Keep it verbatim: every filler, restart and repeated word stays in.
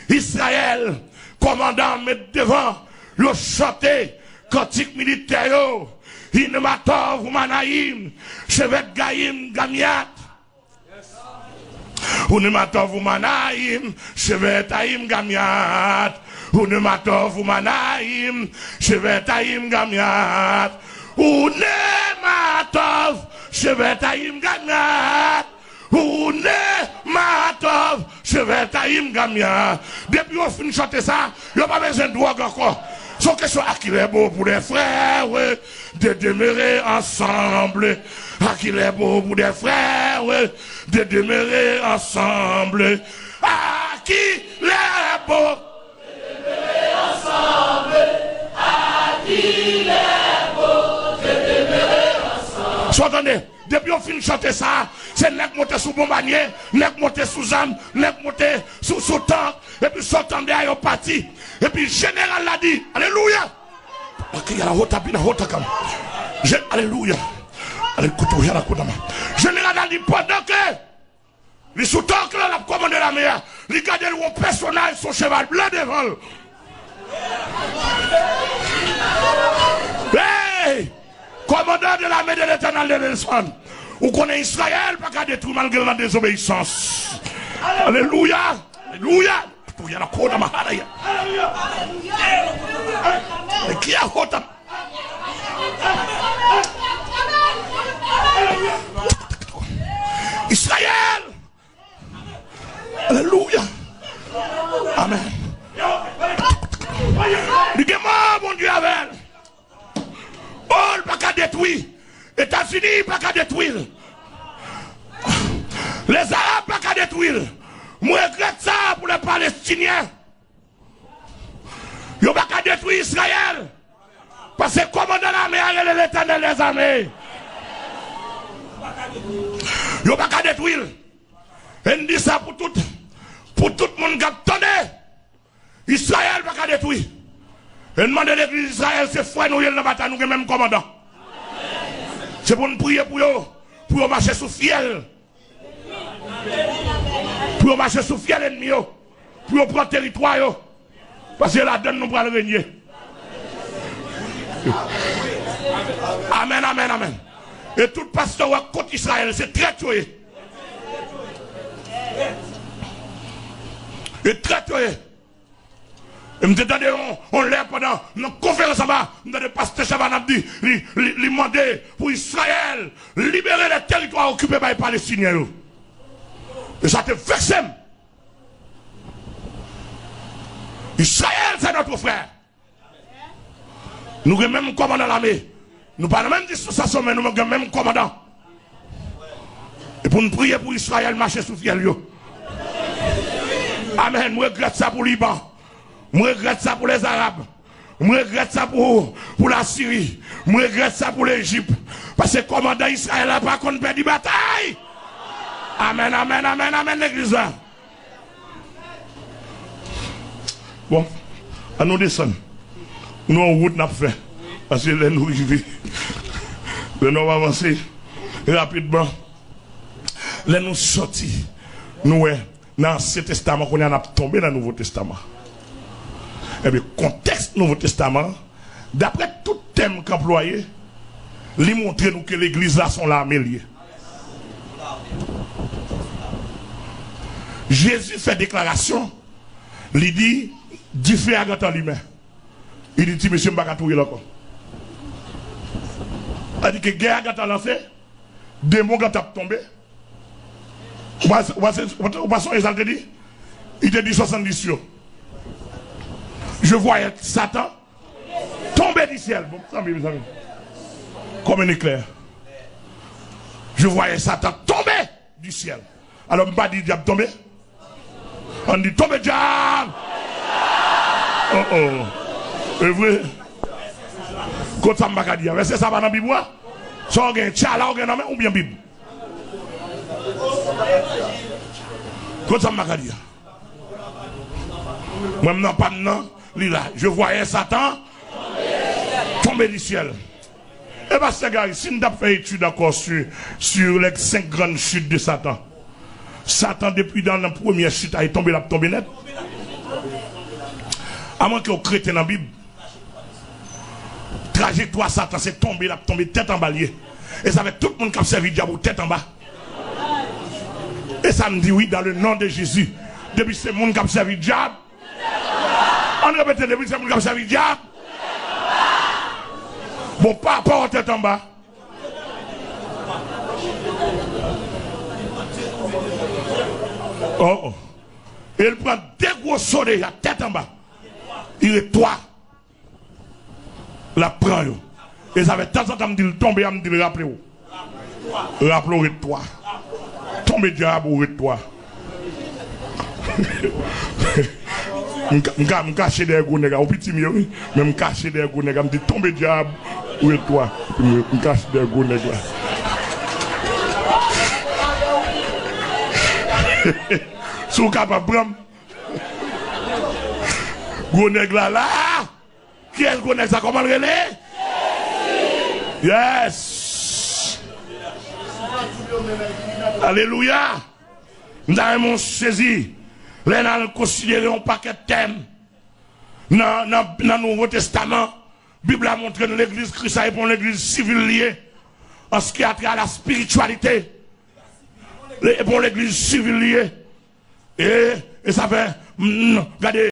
Izrayèl, kòmandan an met devan yo chante kantik militè yo. Inematòv Umanayim, Shevet Gayim Gamyat. Unematòv Umanayim, Shevet Ayim Gamyat. Unematòv Umanayim, Shevet Ayim Gamyat. Unematòv, Shevet Ayim Gamyat. Unematòv, Shevet Ayim Gamyat. Depi yo fin chante sa, yo pa bezwen dwòg ankò. Se yon kesyon à qui il est bon pour des frères de demeurer ensemble. À qui il est bon pour des frères de demeurer ensemble. À qui il est bon. Sa w tande? Depi yo fin chante sa, se nèg monte sou bonbanye, nèg monte sou zam, nèg monte sou, sou tank, epi sa w tande a yo pati. Epi jeneral la di, alelouya! Akiyala hota bina hota kam. Je, alelouya! Alekutu yana kudama. Jeneral la di, pandan ke li sou tank lan, l ap kòmande lame a. Li gade, l wè yon pèsonaj sou cheval blan devan l. Hey! Commandant de l'armée de l'Éternel de desann. Ou konnen Izrayèl pa ka detwi malgre l nan dezobeyisans. Alelouya! Alelouya! Alelouya! Alelouya! Alelouya! Alelouya! Alelouya! Alelouya! Izrayèl! Alelouya! Amèn. Li gen mò Bondye avè l. O, l pa ka detwi. Etazini pa ka detwi l. Lèzarab pa ka detwi l. Mwen regrèt sa pou lè Palestinyen. Yo pa ka detwi Izrayèl. Paske kòmandan lame a rele Letènèl dèzame. Yo pa ka detwi l. E n di sa pou tout, pou tout moun k ap tande. Izrayèl pa ka detwi. E n mande legliz Izrayèl, se frè nou ye, l nan batay, nou gen menm kòmandan. Se pou n priye pou yo, pou yo mache sou fyèl. Pou yo mache sou fyèl ènmi yo. Pou yo pran teritwa yo. Paske ladann nou pral renye. Amèn, amèn, amèn. E tout pastè w wè kont Izrayèl, se trèt yo ye. E trèt yo ye. E m te tande yon, yon lè pandan nan konferans anba, m tande pastè Chavannes ap di, li, li, li mande pou Izrayèl libere lè teritwa okipe bay Palestinyen yo. E sa te vekse m. Israël, c'est notre frère. Nou gen menm kòmandan lame. Nou pa nan menm distansasyon, men nou gen menm kòmandan. E pou n priye pou Izrayèl mache sou fyèl yo. Amèn. Mwen regrèt sa pou Liban. Mwen regrèt sa pou Lèzarab. Mwen regrèt sa pou, pou Lasiri. Mwen regrèt sa pou Lejip. Paske kòmandan Izrayèl la pa konn pèdi batay. Amèn, amèn, amèn, amèn, legliz la. Bon, an nou desann. Nou yon wout n ap fè. Paske lè nou rive, lè nou ap avanse rapidman, lè nou soti, nou wè nan Ansyen Testaman, kounye a n ap tonbe nan Nouvo Testaman. Ebyen, kontèks Nouvo Testaman, daprè tout tèm k anplwaye, li montre nou ke legliz la se yon lame l ye. Jezi fè deklarasyon, li di, dife a gentan limen. Li di, ti mesye, m pa ka touye l ankò. Sa di ke gè a gentan lanse, demon gentan ap tonbe. Ou pa, ou pa, ou pa, ou pa sonje sa l te di? Li te di swasanndis yo. Je voyais Satan tomber du ciel. Bon, mezanmi, mezanmi. Comme un éclair. Je voyais Satan tomber du ciel. Alò, m pa di dyab tonbe. Ann di, tonbe dyab! Oh, oh. E vre? Kot sa m pa ka di a? Vèsè sa pa nan Bib ou a? Sa w gen, tchala w gen nan men oubyen Bib? Kot sa m pa ka di a? Mwen, m nan pa m nan, li la. Je voyais Satan tomber du ciel. E pastè Gary, si n t ap fè etid ankò sur, sur les cinq grandes chutes de Satan, Satan depi nan, nan premyè chit a, li tonbe, l ap tonbe nèt. Amwen ke w krete nan Bib, trajektwa Satan se tonbe, l ap tonbe tèt anba l ye. E sa fè tout moun k ap sèvi dyab ou tèt anba. E sa m di wi, dans le nom de Jésus. Depi se moun k ap sèvi dyab, ann repete, depi se moun k ap sèvi dyab, bon, pa, pa w tèt anba. Oh, oh. E l pran de gwo so deja, tèt anba. Li ret twa. L ap pran yo. E sa fè tanzantan m di l tonbe a, m di l raple w. Raple w ret twa. Tonbe dyab ou ret twa. M ka- m ka- m kache dèyè gwo nèg la. Ou piti m ye wi. Men m kache dèyè gwo nèg la. M di tonbe dyab ou ret twa. M kache dèyè gwo nèg la. Si w kapab pran m. Gwo nèg la la. Kiyès gwo nèg sa? Kòman l rele? Yes. Alelouya. M ta renmen w sezi lè n al konsidere yon pakèt tèm nan, nan, nan Nouvo Testaman. Bib la montre n legliz Kris la e pa yon legliz sivil li ye. An ce qui a trait à la spiritualité, e pa yon legliz sivil li ye. E, e sa fè, mm, gade,